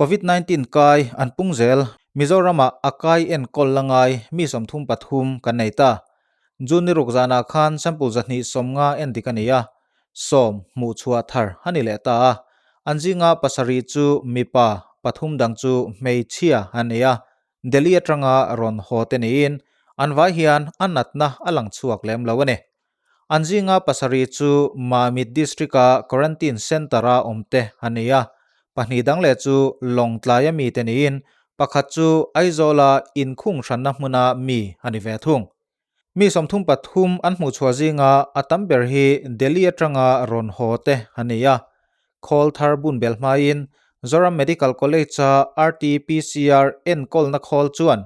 Covid 19 kai an pung zel. Mizoramah a kai enkawl la ngai mi 33 kan nei ta. June ni ruk zanah khan sample 250 endik a ni a, 10 hmuh chhuah thar a ni leh ta a. An zinga pasarih chu mipa, pathum dang chu hmeichhia an ni a. Delhi atanga rawn haw te niin an vai hian a natna a lang chhuak lem lo a ni. An zinga pasarih chu Mamit District-a Quarantine Centre-a awmte an ni a, pahnih dang leh chu Lawngtlaia mite niin pakhat chu Aizawla inkhung hranna hmuna mi a ni ve thung. Mi 33 an hmuhchhuah zinga a tam ber hi Delhi atanga rawn haw te an ni a. Khawl thar bun bel hmain Zoram Medical College-a RT-PCR enkawlna khawl chuan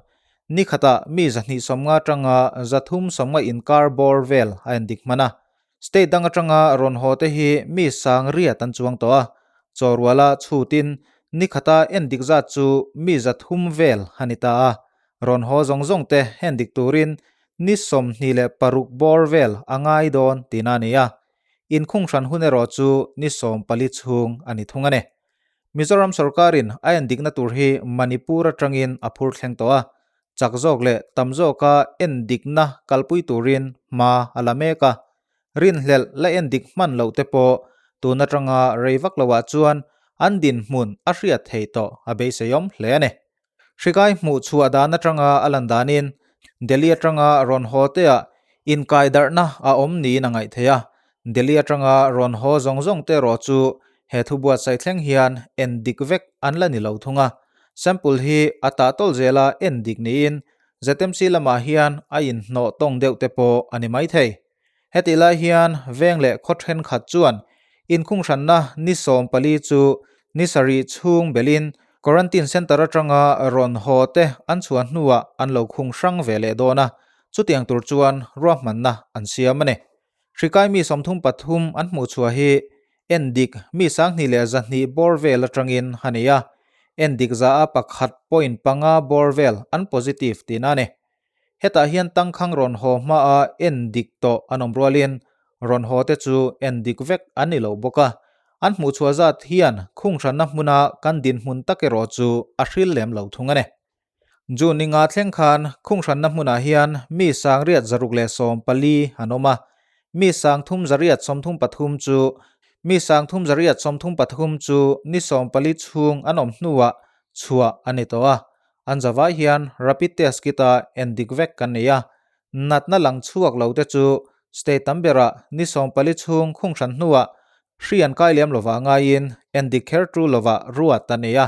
Ni khatah mi 250 atanga 350 inkar bawr vel a endik hman a. State dang atanga rawn haw te hi mi 80 an chuang tawh a. Chawruala chhutin ni khata endik zat chu mi 300 vel a ni ta a. Rawn haw zawng zawng te endik turin ni 26 bawr vel a ngai dawn tihna a ni a. Inkhung hran hun erawh chu ni 14 chhung a ni thung a ni. Mizoram sorkarin a endikna tur hi Manipur atangin a phur thleng tawh a, chak zawk leh tam zawka endikna kalpui turin hma a la mek a. Rinhlelh la endik hman loh te pawh tun atanga rei vak loah chuan an dinhmun a hriat theih tawh a beiseiawm hle a ni. Hrikai hmuh chhuah dan atanga a lan danin Delhi atanga rawn haw teah inkaidarhna a awm niin a ngaih theih a, Delhi atanga rawn haw zawng zawng te erawh chu he thu buatsaih thleng hian en dik vek an la ni lo thung a, sample hi a tah tawlh zela en dik niin ZMC lamah hian a inhnawh tawng deuh te pawh a ni maithei. Hetih lai hian veng leh khaw thenkhat chuan inkhunghranna ni 14 chu ni sarih chhung belin quarantine centre atanga rawn haw te an chhuah hnuah an lo khung hrang ve leh dawn a, chutiang tur chuan ruahmanna an siam a ni. Hrikai mi 33 an hmuh chhuah hi endik mi 2100 bawr vel atangin a ni a, endik za a 1.5 bawr vel an positive tihna a ni. Hetah hian tangkhang rawn haw hmaa en dik tawh an awm rualin rawn haw te chu en dik vek an ni lo bawk a, an hmuhchhuah zat hian khunghranna hmuna kan dinhmun tak erawh chu a hril lem lo thung a ni. June ni nga thleng khan khunghranna hmunah hian mi 614 an awm a, mi 3833 chu mi 3833 chu ni 14 chhung an awm hnuah chhuah a ni tawh a, An zavai hian rapid test kit a en dik vek kan nei a, natna lang chhuak lo te chu state tam berah ni 14 chhung khung hran hnuah hri an kai lem lova ngaiin en dik kher tu lovah ruat a nei a.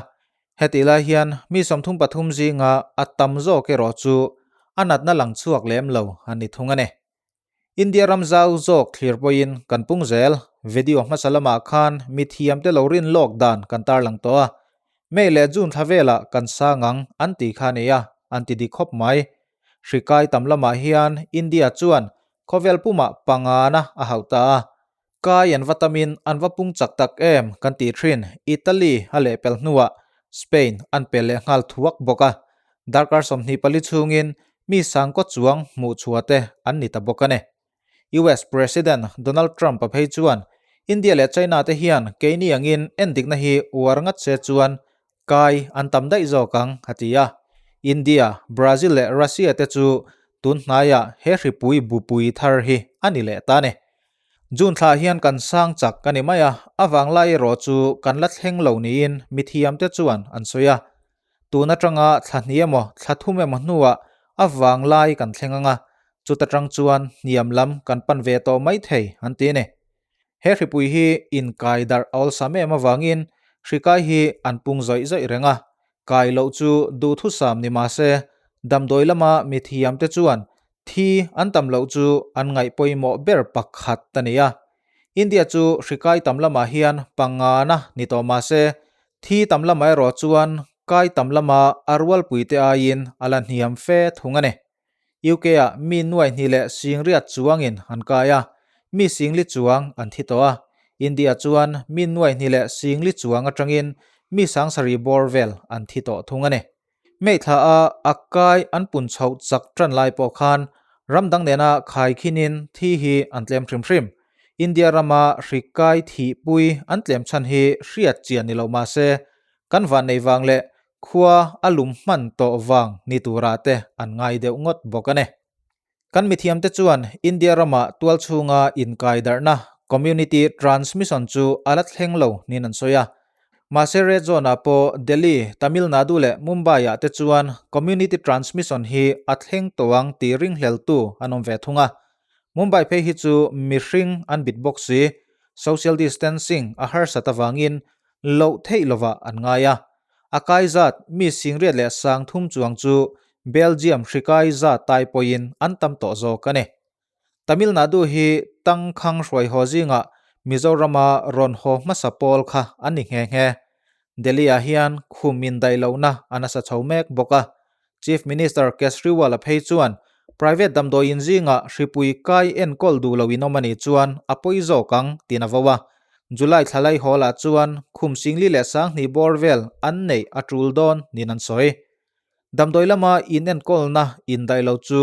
Hetih lai hian mi 33 zinga a tam zawk erawh chu a natna lang chhuak lem lo an ni thung a ni. India ram zau zawk thlir pawhin kan pung zel. Video hmasa lamah khan mi thiamte lo rin lawk dan kan tarlang tawh a. May leh June thla velah kan sang ang an ti kha a ni a, an ti dik khawp mai. Hri kai tam lamah hian India chuan khawvel pumah pangana a hauh ta a. Kai an va tamin an va pung chak tak em kan tih thin Italy a lehpelh hnuah Spain an pel leh nghal thuak bawk a, darkar 24 chhungin mi sangkaw chuang hmuh chhuah te an ni ta bawk a ni. US President Donald Trump a phei chuan India leh China te hian keini angin endikna hi uar ngat se chuan kai an tam daih zawk ang a ti a. India, Brazil leh Russia te chu tun hnaiah he hripui bupui thar hi a ni leh ta a ni. June thla hian kan sang chak a ni mai a, a vanglai erawh chu kan la thleng lo niin mithiamte chuan an sawi a. Tun atanga thla hnih emaw thla thum emaw hnuah a vanglai kan thleng ang a, chuta tang chuan hniam lam kan pan ve tawh mai thei an ti a ni. He hripui hi inkai darh a awlsam em avangin hrikai hi an pung zawih zawih reng a, kai loh chu duhthusam ni mah se damdawi lama mithiamte chuan Thi an tam loh chu an ngaih pawimawh ber pakhat a ni a. India chu hrikai tam lamah hian pangana ni tawh mah se, thi tam lamah erawh chuan kai tam lama a rualpuite aiin a la hniam fe thung a ni. UK-ah mi nuai hnih leh singriat chuangin an kai a, mi singli chuang an thi tawh a. India chuan mi nuai hnih leh singli chuang atangin mi sangsarih bawr vel an thi tawh thung a ni. Hmeithla a a kai an pun chhoh chak tan lai pawh khan ram dang nena khai khinin thi hi an tlem hrim hrim. India rama hri kai thihpui an tlem chhan hi hriat chian ni lo mah se, Kan vannei vang leh khua a lum hman tawh vang ni turah te an ngai deuh ngawt bawk a ni. Kan mithiamte chuan India rama tualchhunga inkaidarhna, community transmission, chu a la thleng lo niin an sawi a. Mahse red zone-ah pawh Delhi, Tamil Nadu leh Mumbai-ah te chuan community transmission hi a thleng tawh ang tih ringhleltu an awm ve thung a. Mumbai phei hi chu mihring an bit bawk si, social distancing a harsat avangin loh theih lovah an ngai a. A kai zat mi singriat leh sangthum chuang chu Belgium hri kai zat tai pawhin an tam tawh zawk a ni. Tamil Nadu hi tangkhang hruai haw zingah Mizorama rawn haw hmasa pawl kha an ni nghe nghe. Delhi-ah hian khum indaih lohna a nasa chho mek bawk a. Chief Minister Kejriwal-a phei chuan private damdawiin zingah hripui kai enkawl duh lo in awm a nih chuan a pawi zawk ang tiin a vo a. July thla lai hawlah chuan khum singli leh sanghnih bawr vel an neih a tul dawn niin an sawi. Damdawi lama inenkawlna indaih lo chu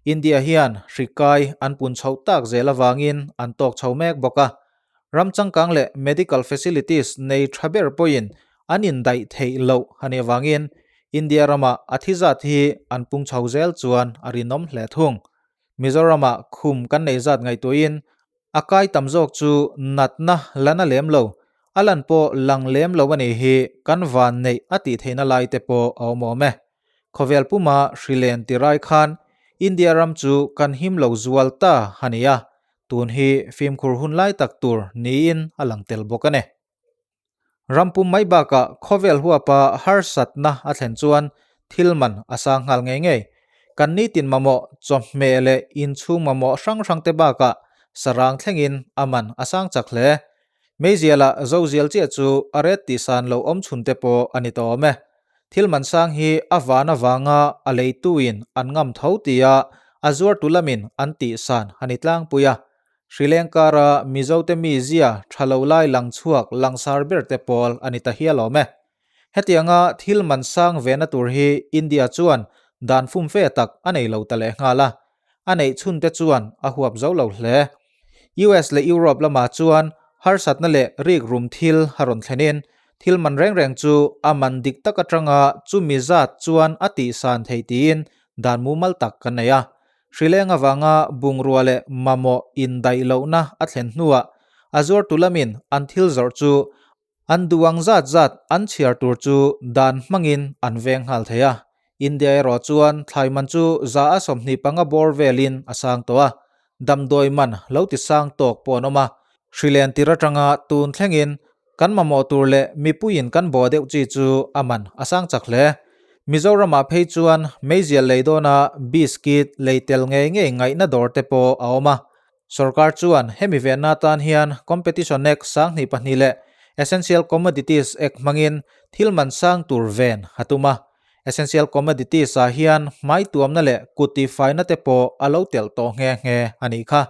India hian hri kai an pun chhoh tak zel avangin an tawk chho mek bawk a. Ram changkang leh medical facilities nei tha ber pawhin an indaih theih loh a nih avangin India rama a thi zat hi an pung chho zel chuan a rinawm hle thung. Mizoramah khum kan nei zat ngaihtuahin A kai tam zawk chu natna la na lem lo, a lan pawh lang lem lo a nih hi kan van neih a tih theihna lai te pawh a awm awm e. Khawvel puma hrilen ti rai khan India ram chu kan him lo zual ta a ni a, tun hi fimkhur hun lai tak tur niin a lang tel bawk a ni. Ram pum mai bakah khawvel huapa harsatna a thlen chuan thil man a sang nghal ngei ngei. Kan nitin mamawh chawhmeh leh inchhung mamawh hrang hrang te bakah sarang thlengin a man a sang chak hle. Meizialah zozial chiah chu a ret tihsan lo awm chhun te pawh a ni tawh awm e. Thil man sang hi a van avanga a leituin an ngam tho tia a zuartu lamin an tihsan a ni tlangpui a. Hri leng kara Mizote mizia tha lo lai lang chhuak langsar ber te pawl a ni ta hial awm e. Hetianga thil man sang vena tur hi India chuan dan fumfe tak a nei lo ta leh nghal a, a neih chhun te chuan a huap zo lo hle. US leh Europe lamah chuan harsatna leh rikrum thil a rawn thlenin thil man reng reng chu a man dik tak atanga chumi zat chuan a tihsan thei tiin dan mumal tak kan nei a. Hrileng avanga bungrua leh mamawh indaih lohna a thlen hnuah a zuartu lamin an thil zawrh chu an duh ang zat zat an chhiar tur chu dan hmangin an veng nghal thei a. India erawh chuan thlai man chu 125 bawr velin a sang tawh a, damdawi man lo ti sang tawk pawh an awm a. Hrilen tir atanga tun thlengin Kan mamawh tur leh mipuiin kan bawh deuh chi chu a man a sang chak hle. Mizoramah phei chuan meizial lei dawna biscuit lei tel ngei ngei ngaihna dawr te pawh a awm a. Sorkar chuan hemi venna atan hian Competition Act 2002 leh Essential Commodities Act hmangin thil man sang tur ven a tum a. Essential Commodities ah hian hmai tuamna leh kut tihfaina te pawh a lo telh tawh nghe nghe a nih kha.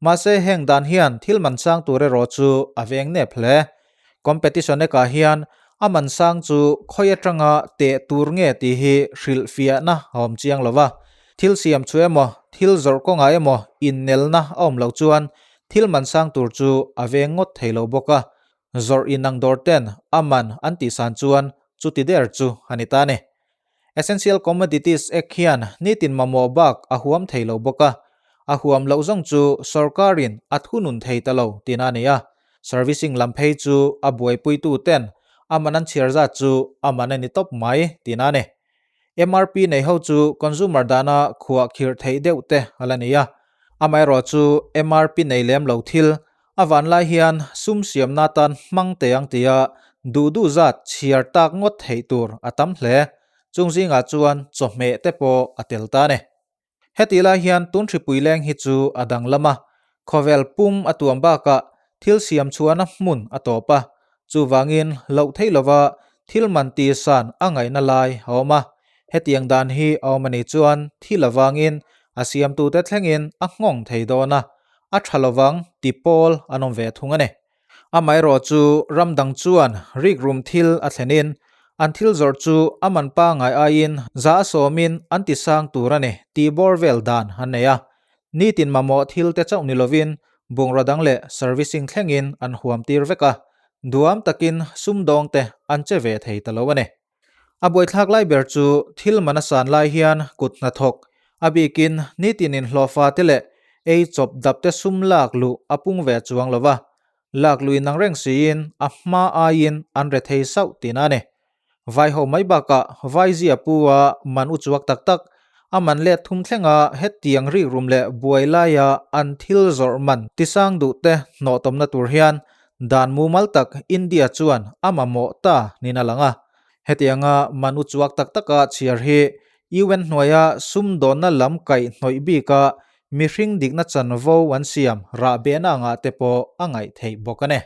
Mahse heng dan hian thil man sang tur erawh chu a veng nep hle. Competition ekah hian a man sang chu khawi atanga teh tur nge tih hi hrilhfiahna a awm chiang lo va. Thil siam chu emaw, thil zawrh kawngah emaw innelna a awm loh chuan thil man sang tur chu a veng ngawt thei lo bawk a. Zawrh inang dawr ten a man an tihsan chuan chuti der chu a ni ta a ni. Essential Commodities Act hian nitin mamawh bak a huam thei lo bawk a, a huam loh zawng chu sorkarin a thunun thei ta lo tihna a ni a. Servicing lam phei chu a buaipuitu ten a man an chhiar zat chu a man a ni tawp mai tihna a ni. MRP nei ho chu consumer dana khuah khirh theih deuh te a la ni a, amaherawh chu MRP nei lem lo thil A vanlai hian sum siamna atan hmang teh ang tia duh duh zat chhiar tak ngawt theih tur a tam hle. Chung zingah chuan chawhmeh te pawh a tel ta a ni. Hetih lai hian tun hripui leng hi chu a danglam a, khawvel pum a tuam bakah thil siam chhuahna hmun a tawp a, chuvangin loh theih lova thil man tihsan a ngaihna lai a awm a. Hetiang dan hi a awm a nih chuan thil avangin a siamtute thlengin a nghawng thei dawn a, a tha lovang ti pawl an awm ve thung a ni. Amaherawh chu ram dang chuan rikrum thil a thlenin an thil zawrh chu a man pangngai aiin 100% an ti sang tur a ni tih bawr vel dan an nei a. Nitin mamawh thil te chauh ni lovin bungraw dang leh servicing thlengin an huam tir vek a. Duam takin sumdawngte an che ve thei ta lo a ni. A buaithlak lai ber chu thil man a san lai hian kut hnathawk, a bikin nitin inhlawhfa te leh ei chawp dap te sum lak luh a pung ve chuang lo va, lak luh inang reng siin a hma aiin an rethei sauh tihna a ni. Vai ho mai bakah vai zia pu a man u chuak tak tak, a man let thum thlenga hetiang rikrum leh buai laia an thil zawrh man tisang duh te hnawhtawmna tur hian dan mumal tak India chuan a mamawh ta niin a lang a. Hetianga man u chuak tak taka chhiar hi UN hnuaia sumdawnna lam kaih hnawih bika mihring dikna chanvo an siam rahbehna angah te pawh a ngaih theih bawk a ni.